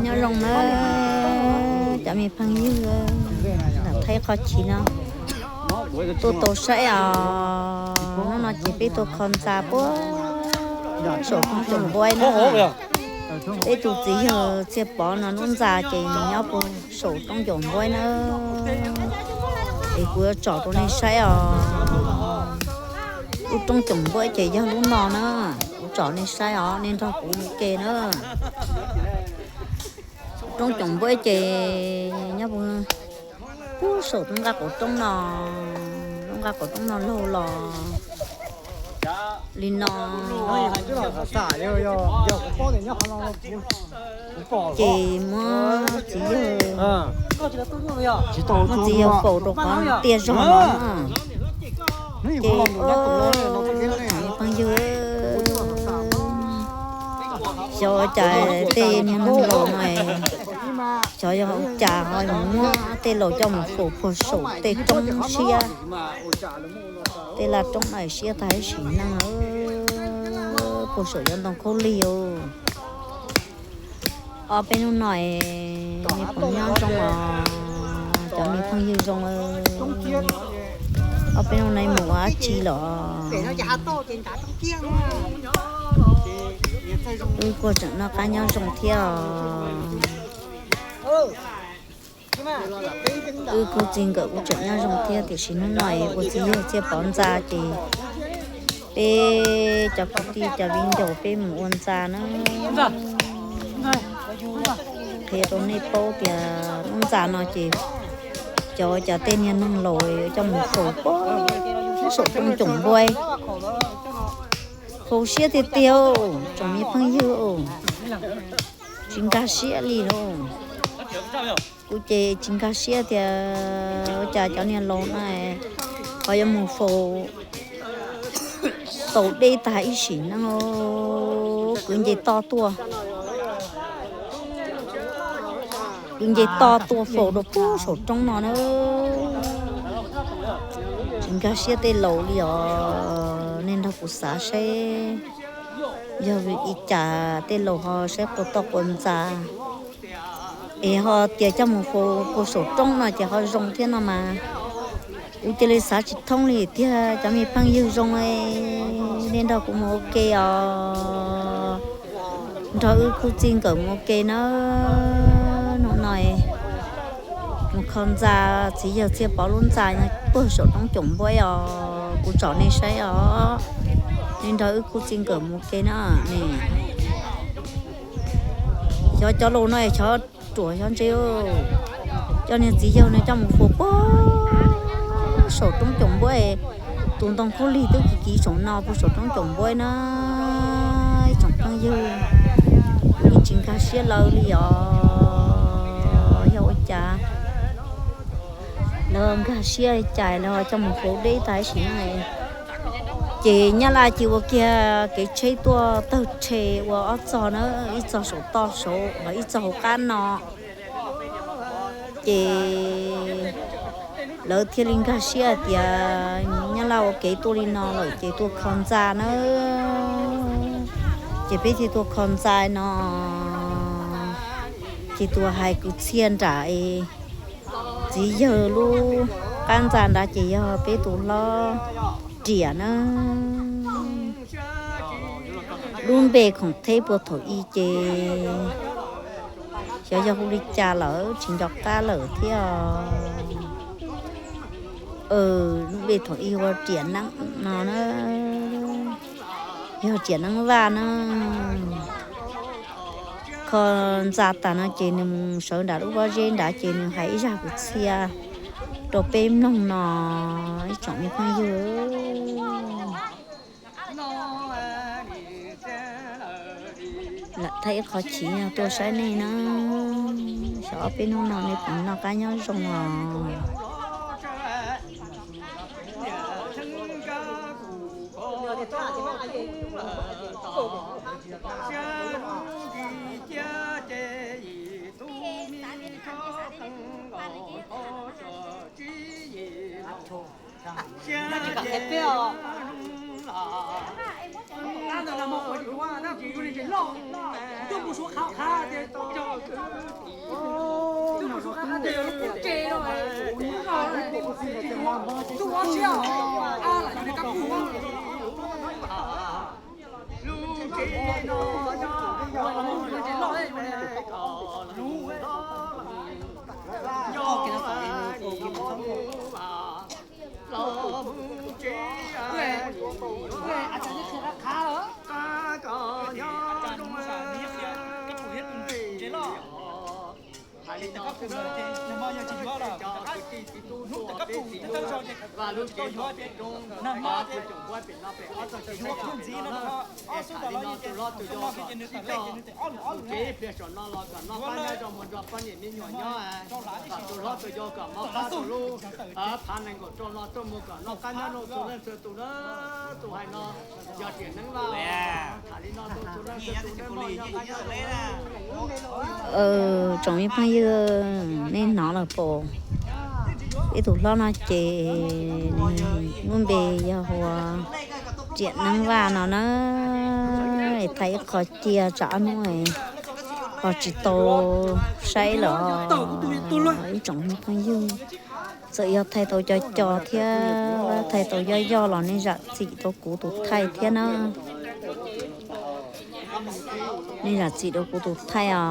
Nyob zoo nawb cov me phooj ywg, lam thaij qhov chiv no tuaj tau saib os. Hnub no ces peb tuaj kho ntxa puag saum roob Caum Npuaib na. Peb tus txiv yawg Txhiaj Pov no lub ntxa ces nyob puag saum roob Caum Npuaib na. Es kuv yuav tsom rau nej saib os. Lub roob Caum Npuaib ces yog lub no na. Kuv tsom nej saib os, nej nrog kuv mus ke na. Roob Caum Npuaib ces nyob puag saum lub nqaj qaum roob no, lub nqaj qaum roob no laug los li no. Ces muab txiv yawg, muab txiv yawg faus rau qhov tiaj zog no. Ces phooj ywg, xyov cas tej niag neeg laus no, xyov yog ua cas ho muab tej laus coj mus faus puag saum tej roob siab. Tej laj roob no siab tag ib sim neej, puag saum cov ntoo khaub lig. Ob peb hnub no nej puas nyob zoo os, cov me phooj ywg zoo? Ob peb hnub no mus ua dab tsi los? Wb kuj tseem noj qab nyob zoo thiab os. Wb khub txij nkawm kuj tseem nyob zoo thiab, tiam sis hnub no ua txiv yawg Txhiaj Pov ntxa ces peb cov kwv tij cov viv ncaus peb mus ua ntxa na. Qhia rau nej paub tias lub ntxa no ces xyov cas tej niag neeg laus yuav coj mus faus puag saum roob Caum Npuaib. Faus siab tiag tiag, tsoom me phooj ywg, tsis nkag siab li lauj. Kuv ces tsis nkag siab tias ua cas cov niag laus no ho yuav mus faus, faus deb tag ib sim neej, kwv nce toj tuaj, kwv nce toj tuaj faus rau puag saum roob no na. Tsis nkag siab tej laus li os, nej nrog kuv xav seb yog vim li cas tej laus ho saib qua toj qua ntxa es ho tias coj mus faus puag saum roob no ces ho zoo thiab no mas. Kuv cia li xav tsis thoob li tiag, cov me phooj ywg zoo, nej nrog kuv mus ua ke os, nrog wb khub txij nkawm mus ua ke na. Hnub no mus kho ntxa, txiv yawg Txhiaj Pov lub ntxa puag saum roob Caum Npuaib os, kuv tsom nej saib os, nej nrog wb khub txij nkawm mus ua ke na. Xyov cov laus no xyov ruam xyov ntse, coj niag txiv yawg no coj mus faus puag saum roob Caum Npuaib, tus ntoo khaub lig twb kiv kiv saum no puag saum roob Caum Npuaib na. Ib tsoom phooj ywg, kuv yeej tsis nkag siab lawv li os, yog ua cas lawv nkag siab cais lawv ho coj mus faus deb tag ib sim neej. Ces Nyab Laj ces ua kiag kev tsheb tuaj tawg rhe ua ob txog na, ib txog saum toj saud ho ib txog hauv qab no. Ces lawv thiaj li nkag siab hais tias Nyab Laj ua kev tuaj li no lawm ces tuaj kho ntxa na. Ces peb thiaj tuaj kho ntxa no. Ces tus hais kwv txhiaj nram txiv yawg lub qab ntxa nrad ces yog peb tus hlob Riam na. Lub npe khoom theb puag thaum i ces xyov yog hu li cas lawm tsis nco qab lawm thiab. Lub npe thaum i hu ua Riam Neeb no na, yog Riam Neeb Vaj na. Kho ntxa tas no ces nws mus sawv nram lub pob zeb nrad ces nws hais ib zaj kwv txhiaj rau peb mloog no, ib tsoom me phooj ywg. Lam thaij ib qho chiv no tuaj saib nej na, xyov ob peb hnub no nej puas noj qab nyob zoo os. Tus hlob tus yau kom sib coj tus kev ib pliag saum no los kom noj qab nyob zoo mus nrog poj niam me nyuam nyob. Kom tus hlob tus yau kom mob qab rau lub phav nees nkaum rau no tuaj mus kom noj qab nyob zoo txhua leej txhua tus na. Tus hais no yog tiam neeb vaj tham li no rau txhua leej txhua tus, noj qab nyob zoo. Tsoom me phooj ywg, nej hnov lawm pom, ib tug hlob no ces nws lub npe yog hu ua Riam Neeb Vaj no na. Thaij ib qho cia tsam ob hnub ho tsis tau saib los ib tsoom me phooj ywg. Txawm yog thaij tau co co thiab thaij tau yoj yoj los nej zam txim rau kuv tus thaij thiab na. Nej zam txim rau kuv tus thaij os.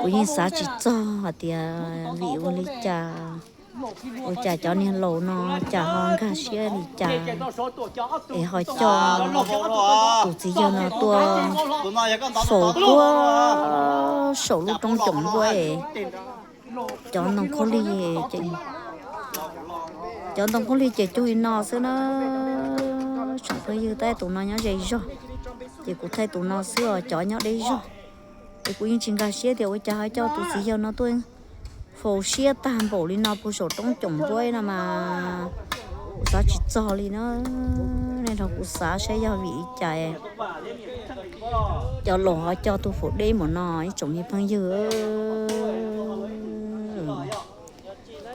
Kuv yeej xav tsis txog hais tias vim ua li cas, ua cas cov niag laus no cas ho nkag siab li cas es ho coj tus txiv yawg no tuaj faus puag saum lub roob coom npuab. Cov ntoo khaub lig, cov ntoo khaub lig ces cug li no xwb na. Tsoom phooj ywg, thaij tus no nyob ze zog, ces kuv thaij tus no xwb os, cov nyob deb zog. Es kuv yeej tsis nkag siab tias ua cas ho coj tus txiv yawg no tuaj faus siab tag npaum li no puag saum roob coom npuab no mas kuv xav tsis txog li na. Nej nrog kuv xav saib yog vim li cas cov laus ho coj tuaj faus deb npaum no ib tsoom me phooj ywg.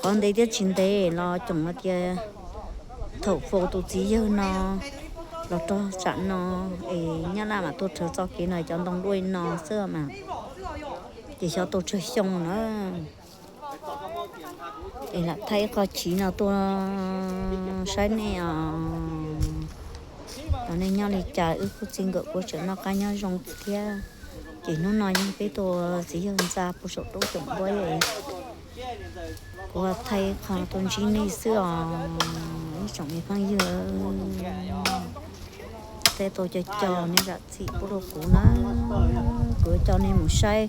Qhov ntev thiab tsis ntev los coom hais tias thaum faus tus txiv yawg no los rau tsam no es Nyab Laj mam tuaj rhawv txoj kev no cov ntoo luaj li no xwb mas, ces xyov tau tsawg xyoo na. Es lam thaij ib qho chiv no tuaj saib nej os. Los nej nyob li cas, wb khub txij nkawm puas tseem noj qab nyob zoo thiab? Ces hnub no yog peb tua txiv yawg ntxa puag saum roob coom npuab, kuv thaij qho tuaj ntsib nej xwb os ib tsoom me phooj ywg. Thaij tau co co nej zam txim pub rau kuv na. Kuv coj nej mus saib,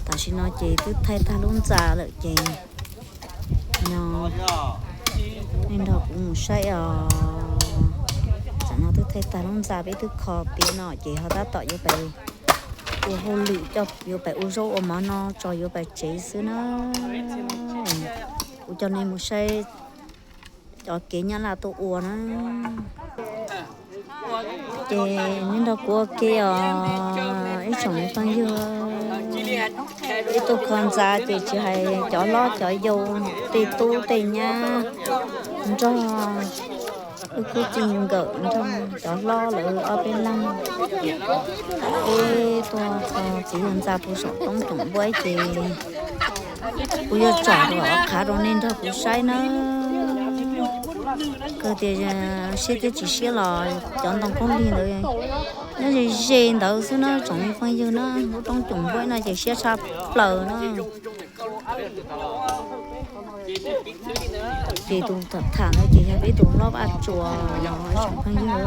tam sim no ces twb thaij tag lub ntxa lawm ces no nej nrog kuv mus saib os. Tam no twb thaij tag lub ntxa, peb twb kho tiav no ces ho tab tom yuav pais ua hauj lwm, yuav pais ua zaub ua mov no tso yuav pais tsev xwb na. Kuv coj nej mus saib cov kev Nyab Laj tuaj ua na. Ces nej nrog kuv ua ke os ib tsoom me phooj ywg. Peb tuaj kho ntxa ces tsis hais cov hlob cov yau, tej tub tej nyab, nrog wb khub txij nkawm, nrog cov hlob lawv ob peb leeg, peb tuaj kho txiv yawg ntxa puag saum roob coom npuab ces kuv yuav tsom rau qhav rau nej nrog kuv saib na. Kawg tias siab thiab tsis siab los cov ntoo khaub lig ntawd nyob ze ze ntawd xwb na tsoom me phooj ywg na. Lub roob coom npuab no ces siab tshaj plaws na. Ces tus tham tham ntawd ces yog peb tus hlob Vaj Tsuas tsoom phooj ywg.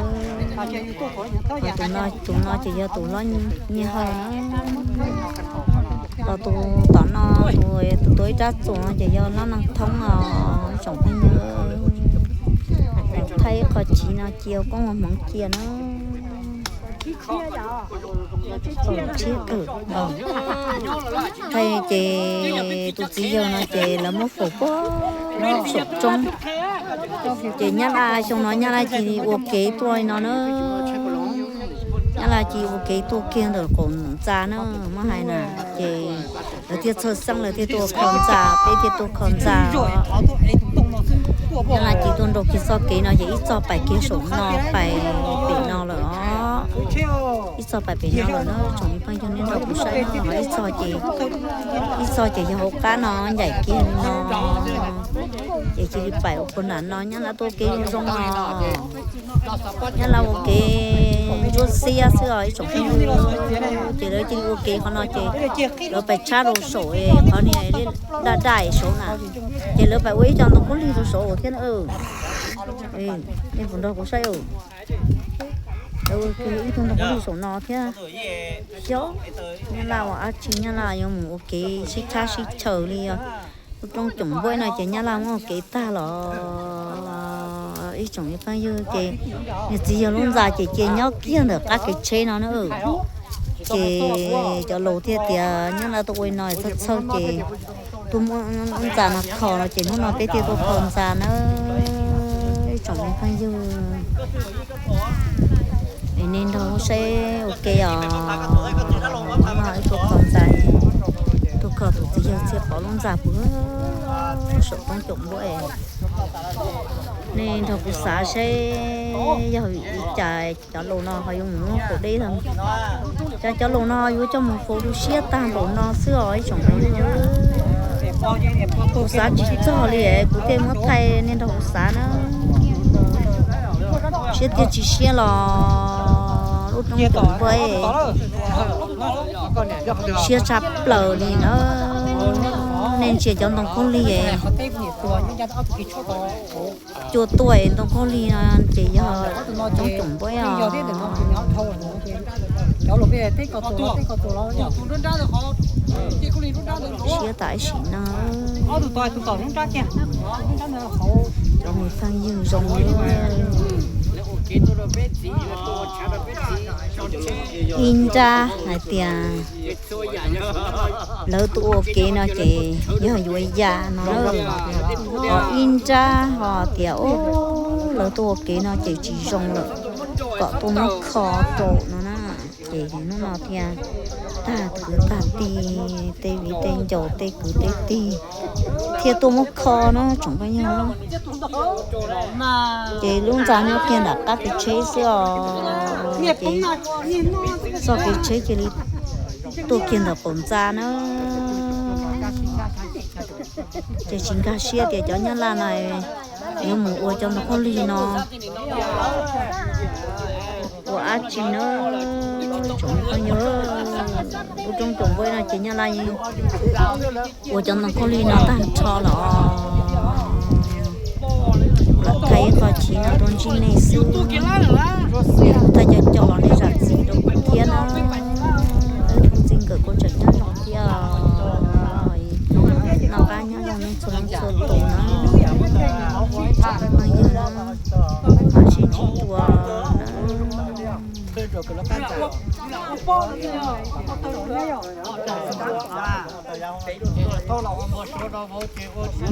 Tus no, tus no ces yog tus hlob Nyiaj Hawj na. Los tus tom no, tus tus tua ib rab txuas no ces yog hlob Neej Thoob os tsoom phooj ywg. Thaij ib qho chiv no cia koob ua hmoov cia na. Thaij ces tus txiv yawg no ces lawv muab faus puag saum roob. Ces Nyab Laj xyoo no Nyab Laj cia li ua kev tuaj li no na. Nyab Laj cia li ua kev tuaj kiag ntawm qaum ntxa na, muab hais na. Ces lawv thiaj txhawj xeeb, lawv thiaj tuaj kho ntxa, peb thiaj tuaj kho ntxa. Nyab Laj cia li tuaj nrau kiag txoj kev no ces ib txoj pais kiag saum no, pais pem no lawm os. Ib txoj pais pem no lawm na, tsoom phooj ywg nej nrog kuv saib no, ib txoj ces, ib txoj ces yog hauv qab no ncaim kiag li no, ces cia li pais ua puag nram no. Nyab Laj tuaj ua kev zoo zoo os, Nyab Laj ua kev ntsuab xiab xwb os ib tsoom phooj ywg. Ces lawv cia li ua kev qhov no ces lawv pais tshab rau saum qhov niag daj daj saud na, ces lawv pais ua ib co ntoo khaub lig rau saud thiab na. Nej puas nrog kuv saib? Lawv ua ib tug ntoo khaub lig saum no thiab. Xyov Nyab Laj ua dab tsi, Nyab Laj yuav mus ua kev sib tshab sib chaws li os. Lub roob Coom Npuab no ces Nyab Laj muab ua kev tag los ib tsoom phooj ywg. Ces niag txiv yawg lub ntxa ces cia nyob kiag ntawm qab kev tsheb no na. Ces cov laus thiaj tias Nyab Laj tuaj ua li no txhawj txhawj ces tuaj muab ntxa no kho no ces hnub no peb thiaj tuaj kho ntxa na ib tsoom phooj ywg. Es nej nrog saib ua ke os. Hnub no wb tuaj kho ntxa, tuaj kho tus txiv yawg Txhiaj Pov lub ntxa puag saum roob Coom Npuab. Nej nrog kuv xav saib yog vim li cas cov laus no ho yuav mus muab faus deb tag. Cov, cov laus no yuav coj mus faus tu siab tag npaum no xwb os ib tsoom phooj ywg. Kuv xav tsis txog li, kuv thiaj muab thaij nej nrog kuv xav na. Siab tiag tsis siab los lub roob Coom Npuab siab tshaj plaws li na. Nej ntsia cov ntoo khaub lig cua tuaj, ntoo khaub lig no ces yog coob Coom Npuab os. Siab tas ib sim no. Cov me phooj ywg zoo li ib nrab hais tias lawv tuaj ua kev no ces yog yuav ya no, ho ib nrab ho tias lawv tuaj ua kev no ces tsis zoo lawm, kom tuaj muab kho rau no na. Ces hnub no thiaj tag kwv tag tij, tej viv tej ncaus tej kwv tej tij thiaj tuaj muab kho na tsoom phooj ywg. Ces lub ntxa nyob kiag nram qab kev tsheb xwb os. Ces txoj kev tsheb cia li tuaj kiag ntawm qaum ntxa na. Ces tsis nkag siab tias cov Nyab Laj no yuav mus ua cov ntoo khaub lig no ua dab tsi na tsoom phooj ywg. Lub roob Coom Npuab no ces Nyab Laj ua cov ntoo khaub lig no tag nrho los. Kuv lam thaij ib qho chiv no rau ntsib nej xwb. Thaij cov coj los nej zam txim rau kuv thiab na. Wb txij nkawm kuj tseem nyob zoo thiab. Noj qab nyob zoo nej txhua leej txhua tus na. Phooj ywg na, mam sib ntsib dua na.